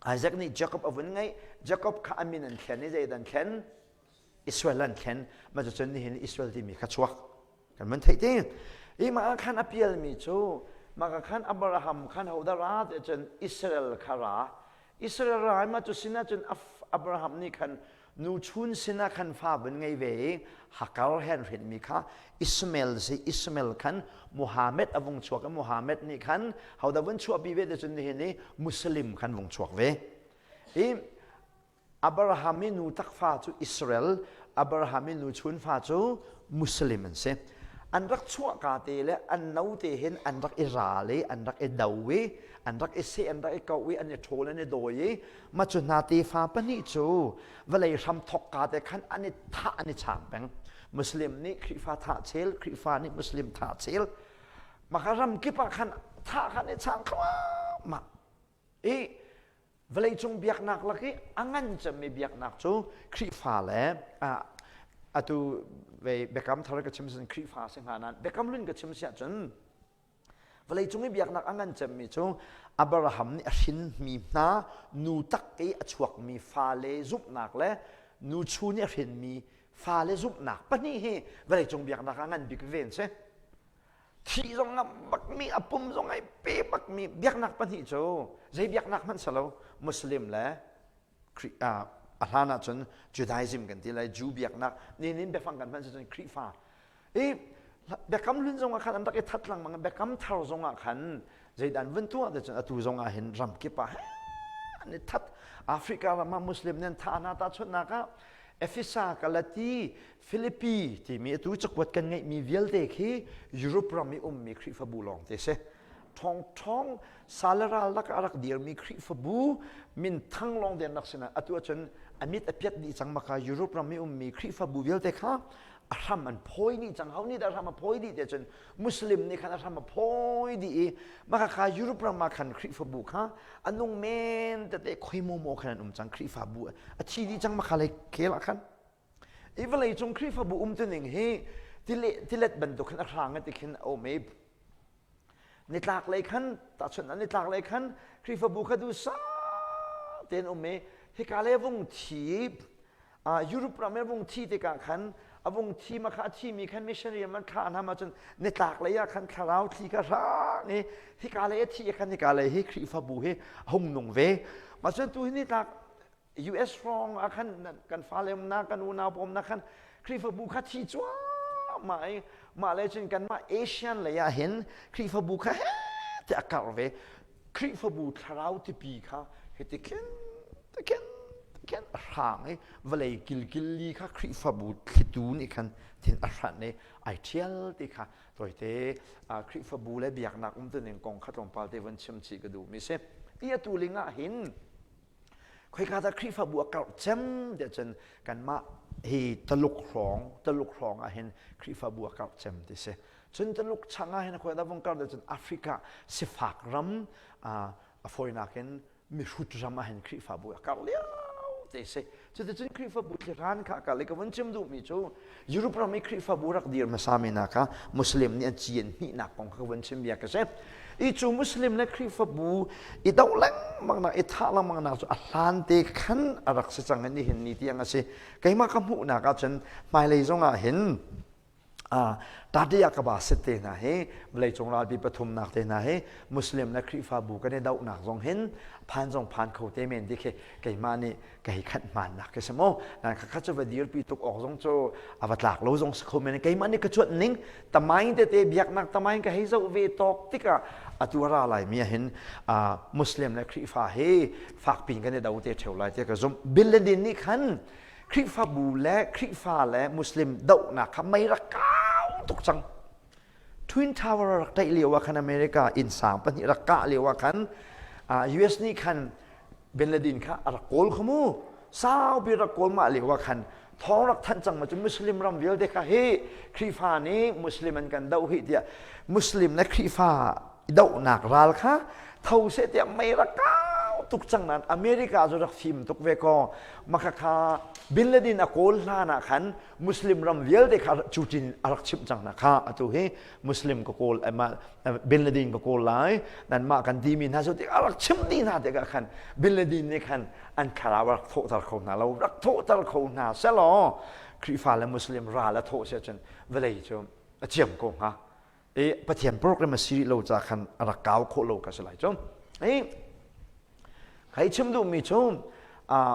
Isaac nih Jacob a vun ngeih. Jacob kha a min an thlen i zeidah an thlen? Israel an thlen. Mah cucun nihin Israel timi kha chuak. Kan van theih ti. I mah ah khan a pialmi cu mah khan Abraham khan hodah ra ti cun Israel kha ra. Israel ra mah cu sinah cun Abraham nih khan nu chun sinah khan fa vun ngei ve i Hakar he an hrinmi kha Ishmael si Ishmael khan Muhammad a vung chuak i Muhammad nih khan hodah vun chuahpi ve ti cun nihin i Muslim khan vung chuak ve. I Abraham i nu takfa cu Israel, Abraham i nu chun fa cu Muslim an si. An rak chuahka te le an no te hin an rak i ral i an rak i do i an rak i seh an rak i koh i an i ṭhawl an i dawi i mah cu hna tefa pahnih cu vawlei hram thokka te khan an i thah an i chang peng. Muslim nih Khrihfa thah chel, Khrihfa nih Muslim thah chel. Maka ram kip ah khan thah khan i chang thluahmah. I vawleicung biaknak lak i a ngan cemmi biaknak cu Khrihfa le atu ve biakam thar ka chim sin Khrihfa si hnga nain biakam hlun ka chim si ahcun vawleicung i biaknak a ngan cemmi cu Abraham nih a hrinmi hna nu tak i a chuakmi fale zumhnak le nu chu nih a hrinmi fale zumhnak pahnih hi vawleicung biaknak a ngan bik ve an si. Thih zong a bakmi a pum zong ai pe bakmi biaknak pahnih cu zei biaknak hmanh si lo Muslim le a hlan ahcun Judaism kan ti lai Jew biaknak ninin biafang kan hman cun Khrihfa i biakam hlun zong ah khan an rak i that lengmang biakam thar zong ah khan zeidan vun tuah te cun atu zong ah hin ram kip ah an i that Africa ram ah Muslim nih an thah hna tahchunhnak ah Efesa Galati Philippi timi atu cakuat kan ngeihmi vialte khi Europe ram i ummi Khrihfabu lawng te si. Ṭhawngṭhawng saleral lak a rak dirmi Khrihfabu minthang lawng den rak sinah atu ahcun a mit a piat dih cang maka Europe ram i ummi Khrihfabu vialte kha a hram an phawi dih cang. Ho nih dah hram a phawi dih te cun Muslim nih khan a hram a phawi dih i maka kha Europe ram ah khan Khrihfabu kha a nung men tete khoi maw maw khan an um cang Khrihfabu a thi dih cang maka lei khel ah khan I vawleicung Khrihfabu umtuning hi tilet bantuk khin a hrang i ti khin a um i nitlak lei khan tahchunh ah nitlak lei khan Khrihfabu kha duhsah tein um i hika lei vung thi Europe ram i vung thi tikah khan a vung thi ma kha a thimi khan missionary an thlah hna ma cun nitlak lei ah khan thlarau thli kha hrang i hika lei a thi khan hika lei hi Khrihfabu hi a hung nung ve mah cun tu hi nitlak US hrawng ah khan kan fale umnak kan unau pawl umnak khan Khrihfabu kha thi cuahmah i mah le cun kanmah Asian lei ah hin Khrihfabu kha he ti a karh ve Khrihfabu thlarau tipi kha hiti khin khin khin a hrang i vawlei kilkil li kha Khrihfabu thlitu nih khan thin a hranh i ai ṭhial ti kha toite Khrihfabu le biaknak umtuning kong kha tlawmpal te von chim chih ka duhmi si. I atu ling ah hin Khoika dah Khrihfabu a karh cem tiah cun kanmah hi Taluk hrawng Taluk hrawng ah hin Khrihfabu a karh cem ti si. Cun Taluk chang ah hin khoi dah vung karh tiah cun Africa sifak ram a fawinak in mihrut ram ah hin Khrihfabu a karh lio te si. Cuticun Khrihfabu thliran kha kal i ka vun chim duhmi cu Europe ram i Khrihfabu rak dir hmasa mi hna kha Muslim nih an ci an hnihnak kong kha ka vun chim bia ka si. I cu Muslim le Khrihfabu i doh lengmang nak i thah lengmang nak cu a hlan te khan a rak si cang i nihin ni tiang a si. Keimah ka hmuhnak ahcun hmailei zong ah hin Tati Akaba sit te hna hi vawleicung ralpi pathumnak te hna hi Muslim le Khrihfabu kan i dohnak zong hin phan zong phan kho te men ti khi keimah nih ka hei khanh hmannak khi si mu nan kha cu va dirpi tuk awk zong cu a va tlak lo zong si kho men keimah nih ka cuanh ning tamain tete biaknak tamain ka hei zoh ve tawk tikah atu ra lai mi hin Muslim le Khrihfa hi fakpin kan i do te theu lai te ka zumh Bin Laden nih khan Khrihfabu le Khrihfa le Muslim dohnak kha mei rak kau tuk cang. Twin Tower rak tlaih lio ah khan America innsang pahnih rak kah lio ah khan US nih khan Bin Laden kha a rak kawl kha mu. Saupi rak kawl mah lio ah khan thawng rak thanh cang ma cu Muslim ram vialte kha hi Khrihfa nih Muslim an kan doh hi tiah Muslim le Khrihfa dohnak ral kha tho seh tiah mei rak kau. tuk cang nain America cu rak fim tuk ve kaw makhakha Bin Laden a kawl hlan ah khan Muslim ram vialte kha cutin a rak chimh cang hna kha atu hi Muslim ka kawl Bin Laden ka kawl lai nanmah kan timi hna cu tik a rak chimh dih hna tikah khan Bin Laden nih khan an thlarau a rak thawhter kho hna lo rak thawhter kho hna selaw Khrihfa le Muslim ral a thawh si ahcun vawlei cu a ciam ko hnga i Pathian program a si rih lo ca khan a rak kau khawh lo ka si lai cu. I kai chim duhmi cu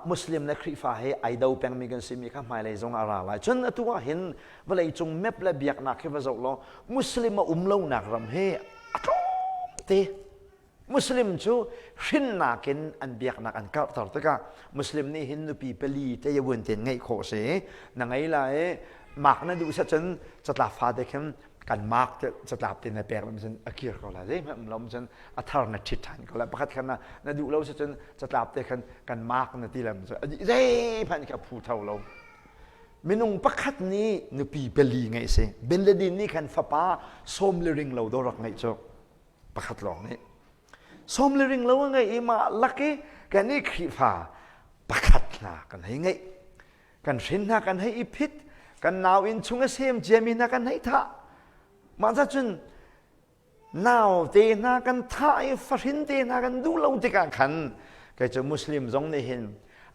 Muslim le Khrihfa he ai do pengmi kan simi kha hmailei zong a ra lai. Cun atu ah hin vawleicung map le biaknak hi va zoh law Muslim a um lonak ram hi a tlawm te. Muslim cu hrinnak in an biaknak an karhter tikah Muslim nih hin nupi pali te yawun ten ngeih khawh si. Na ngei lai i mak na duh cun catlap fate khin kan mak te catlap te na pek lam cun a kir ko lai. Zeihmanh um lo cun a thar na ṭhit ṭhan ko lai. Pakhat khan na na duh lo cun catlap te khan kan mak na ti lam cun zeihmanh kha phu tho lo. Minung pakhat nih nupi pali ngeih si. Bin Laden nih khan fapa sawm le ring lo do rak ngeih cu. Pakhat lawng nih sawm le ring lo a ngei i mah lak i kan i Khrihfa pakhat hna kan hei ngeih kan hrin hna kan hei i phit kan nau inn chung a sem ciami hna kan hei thah mah ca cun nau te hna kan thah i fahrin te hna kan duh lo tikah khan kei cu Muslim zong nih hin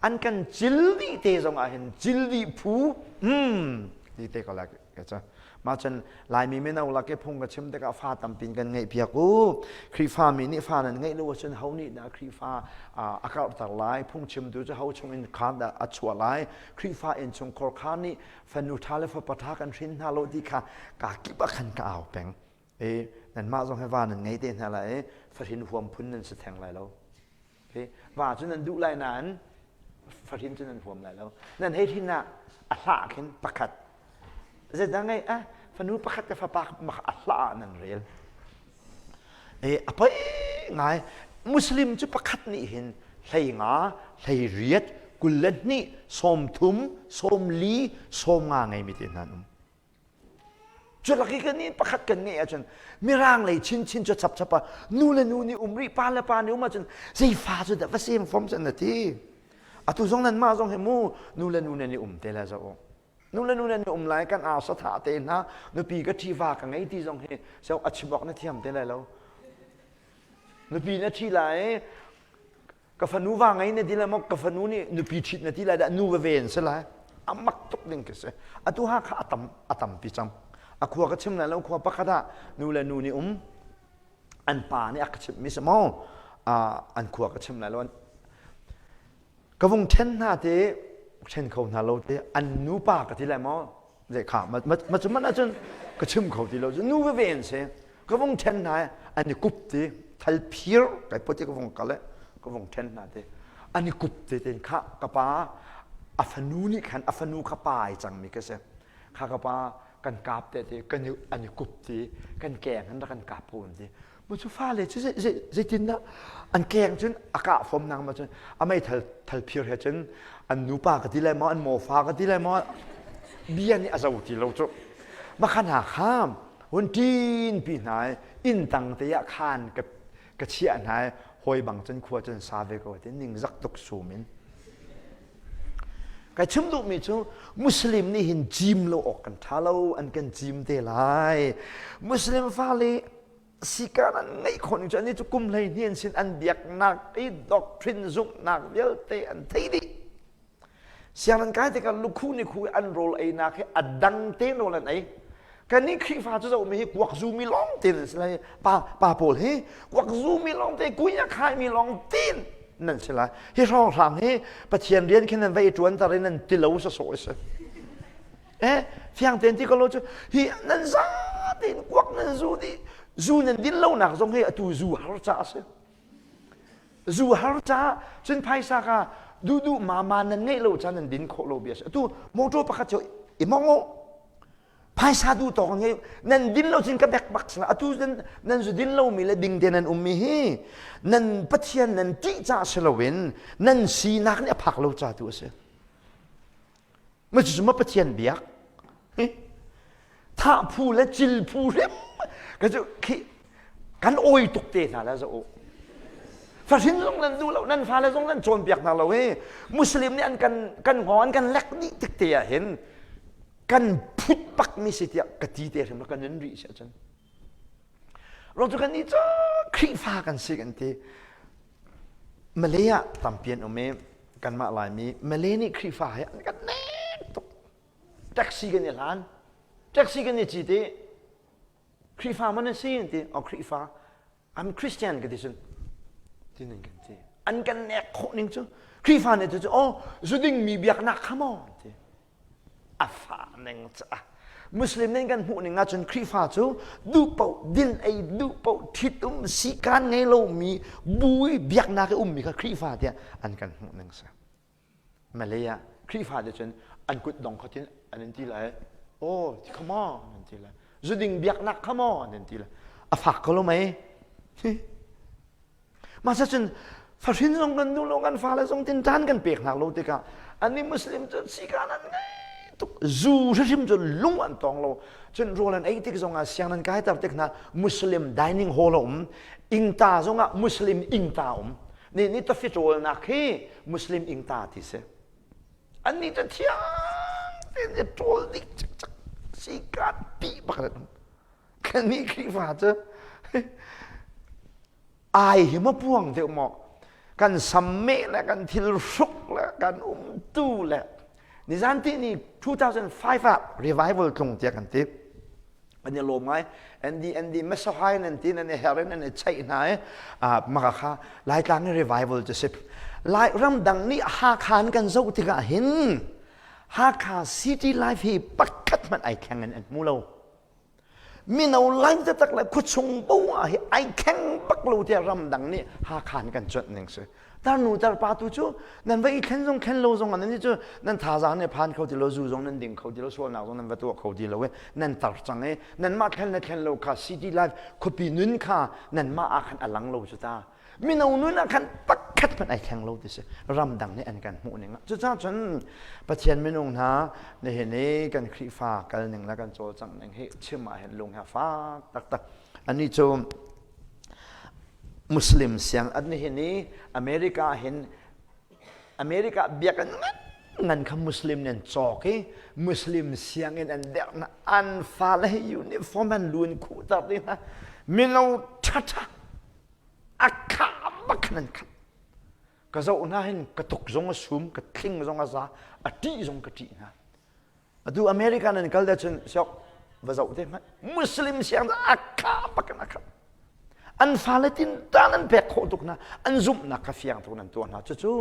an kan cil dih te zong ah hin cil dih phu hmm ti te ko lai ka cu mah cun Laimi mino lak i phung ka chim tikah fa tampin kan ngeih piak u Khrihfa mi nih fa nan ngeih lo ahcun ho nih dah Khrihfa a karhter lai phungchimtu cu ho chung in khan dah a chuah lai Khrihfa innchungkhar kha nih fanu ṭha le fapa ṭha kan hrin hna lo ti kha ka kip ah khan ka au peng e nanmah zong hi va nan ngei te hna lai i fahrin huam phun nan si theng lai lo Va cu nan duh lai nain fahrin cu nan huam lai lo. Nan hei hrin ah a hlah khin pakhat. Zeidang ngei ah fanu pakhat ka fapa a hlah ah nan rel. E a poi ngai Muslim cu pakhat nih hin hlei nga, hlei riat, 22, 30, 40, 50 ngeimi te hna an um. Culak i kan nih pakhat kan ngeih ahcun mirang lei chinchin cu chapchap ah nu le nu nih um rih pa le pa nih um ahcun zei fa cu dah va sem fom cun na ti. Atu zong nanmah zong hi mu nu le nu nan i um te le zoh u. Nu le nu nan i um lai kan au satha te hna nupi ka ṭhi va ka ngei ti zong hi so a chim awk na thiam te lai lo. Nupi na ṭhi lai Ka fanu va ngei na ti lai maw ka fanu nih nupi ṭhit na ti lai dah nu va ve an si lai. A mak tuk ding khi si. Atu Hakha a tam a tampi cang. A khua ka chim lai lo khua pakhat ah nu le nu nih um an pa nih a ka chimhmi si maw an khua ka chim lai lo. Ka vung ṭhen hna te ṭhen kho hna lo te an nupa ka ti lai maw zei kha ma cu man ahcun ka chim kho ti lo cu nu veve an si ka vung ṭhen hna an i kup ti thal phir kai pot ka vung kal ka vung ṭhen hna te an i kup te ten kha ka pa a fanu nih khan a fanu kha pa ai cangmi ka si kha ka pa kan kap te te kan i an i kup ti kan keng han rak kan kap ko an ti Mu cu fale cu zeitindah an keng cun a kah fom nang ma cun a meithal thalphir he cun an nupa ka ti lai maw an mawfa ka ti lai maw bia nih a zo ti lo cu makhan ha kham hun ṭin pi hna i inn tang te ah khan ka ka chiah hna i hawi bang cun khua cun sa ve ko ti ningzak tuk sum in Kai chim duhmi cu Muslim nih hin cim lo awk kan ṭha lo an kan cim te lai Muslim fale sikan an ngeih khawh ning cu annih cu kum 12 an sin an biaknak i doctrine zumhnak vialte an thei dih sianginn kai tikah lukhu ni khu an rawl einak hi a dang te rawl an ei kannih Khrihfa cu zohmi hi kuak zumi lawng te nan si lai pa pa pawl hi kuak zumi lawng te kunya khaimi lawng tin nan si lai hi hrawnghrang hi Pathian rian khin nan va i ṭuan tar in nan tilo sawsawh a si Eh, fiang tein ti ko lo cu hi nan za tein kuak nan zu dih zu nan din lonak zong hi atu zu har ca a si zu har ca cun phaisa ka duhduh mama nan ngeih lo ca nan din khawh lo bia si atu motor pakhat cu i mong u phaisa duh tawk ngei nan din lo cun ka bek bak sila atu nan nan zu din lomi le ding te nan ummi hi nan pathian nan ṭih ca si loin nan sinak nih a phak lo ca tu a si Ma cucu ma Pathian biak. Thah phu le cil phu hrim ka cu khi kan oi tuk te hna la zo. Fahrin zong nan duh lo, nan fale zong nan cawnpiak hna lo hi. Muslim nih an kan kan hngawng an kan lek dih tik te ah hin kan phut bak mi si tiah ka ti te hrim kan nun rih si ahcun. Ruang cu kan nih cu Khrihfa kan si kan ti. Malay ah tampi an um i kanmah Laimi Malay nih Khrihfa he an kan nek tuk. Taxi kan i hlan. Taxi kan i cit i Khrihfa man na si an ti. Oh Khrihfa. I'm Christian ka ti cun. Tin an kan ti. An kan nek khawh ning cu Khrihfa nih cu oh zuding mi biaknak kha maw an ti. A fa ning caah Muslim nih kan hmuh ning ahcun Khrihfa cu duh paoh din ei duh paoh ṭhitum sikaan ngei lomi bu i biaknak i ummi kha Khrihfa tiah an kan hmuh ning si. Malay ah Khrihfa te cun an kut dong khatin an in ti lai oh come on an ti lai zuding biaknak come on an ti lai a fak ko lo mei Masa cun fahrin zong kan duh lo kan fale zong tin caan kan pek hna lo tikah annih Muslim cu sikaan an ngei tuk zu hrim cu lung an tong lo cun rawl an ei tik zongah siang nan kaiter tik hna Muslim dining hall a um ingta zongah Muslim ingta um ni ni tafi ṭawlnak hi Muslim ingta ti si annih cu thiang tein i ṭawl dih cikcek sikaan pi bak an um kannih Khrihfa cu ai hi maw puang deuh maw kan sammeh le kan thil hruk le kan umtu le nizan ti ni 2005 ah revival tlung tiah kan ti an i lawm ngai ND ND Mesohai nan ti nan i her in nan i cheih hna i maka kha Laitlang i revival cu si Lai ramdang nih Hakha an kan zoh tikah hin Hakha city life hi pakhat hmanh ai thleng in an hmu lo Mino lai taktak le khuachung bo ah hi ai thleng bak lo tiah ramdang nih Hakha in kan cuanh ning si. Tarnu tarpa tu cu nan va i thlen zong thlen lo zong ah nan cu nan thazaang nih phan kho ti lo zu zong nan ding kho ti lo sualnak zong nan va tuah kho ti lo i nan tar cang i nanmah thlen le thlen lo kha city life khuapi nun kha nanmah ah khan a lang lo cu ta. Mino nun ah khan pakhat hmanh ai thleng lo ti si ramdang nih an kan hmuh ning ah cucaah cun Pathian minung hna nihin i kan Khrihfa kal ning le kan cawlcangh ning hi chim ah hin lung hi a fak taktak anih cu Muslim siang an nihin i America hin America biakinn ngan ngan kha Muslim nih an cawk i Muslim sianginn an derh hna an fale hi uniform an lu in khuhter dih hna mino ṭhaṭha a khah bak khan an khat ka zoh hna hin ka tuk zong a sum ka thling zong a za a ṭih zong ka ṭih hna atu America nan kal te cun siok va zoh te hmanh Muslim siang a khah bak in a khat an fale tin tan an pek khawh tuk hna an zumhnak kha fiang tuk nan tuah hna cucu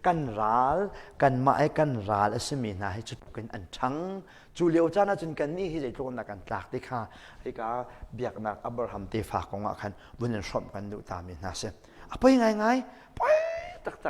kan ral kanmah i kan ral a simi hna hi cu in an ṭhang Cu lio caan ahcun kannih hi zeitluk in kan tlak ti kha hika biaknak Abraham tefa kong ah khan vun in hrawmh kan duh tami hna si. A poi ngaingai, poi taktak.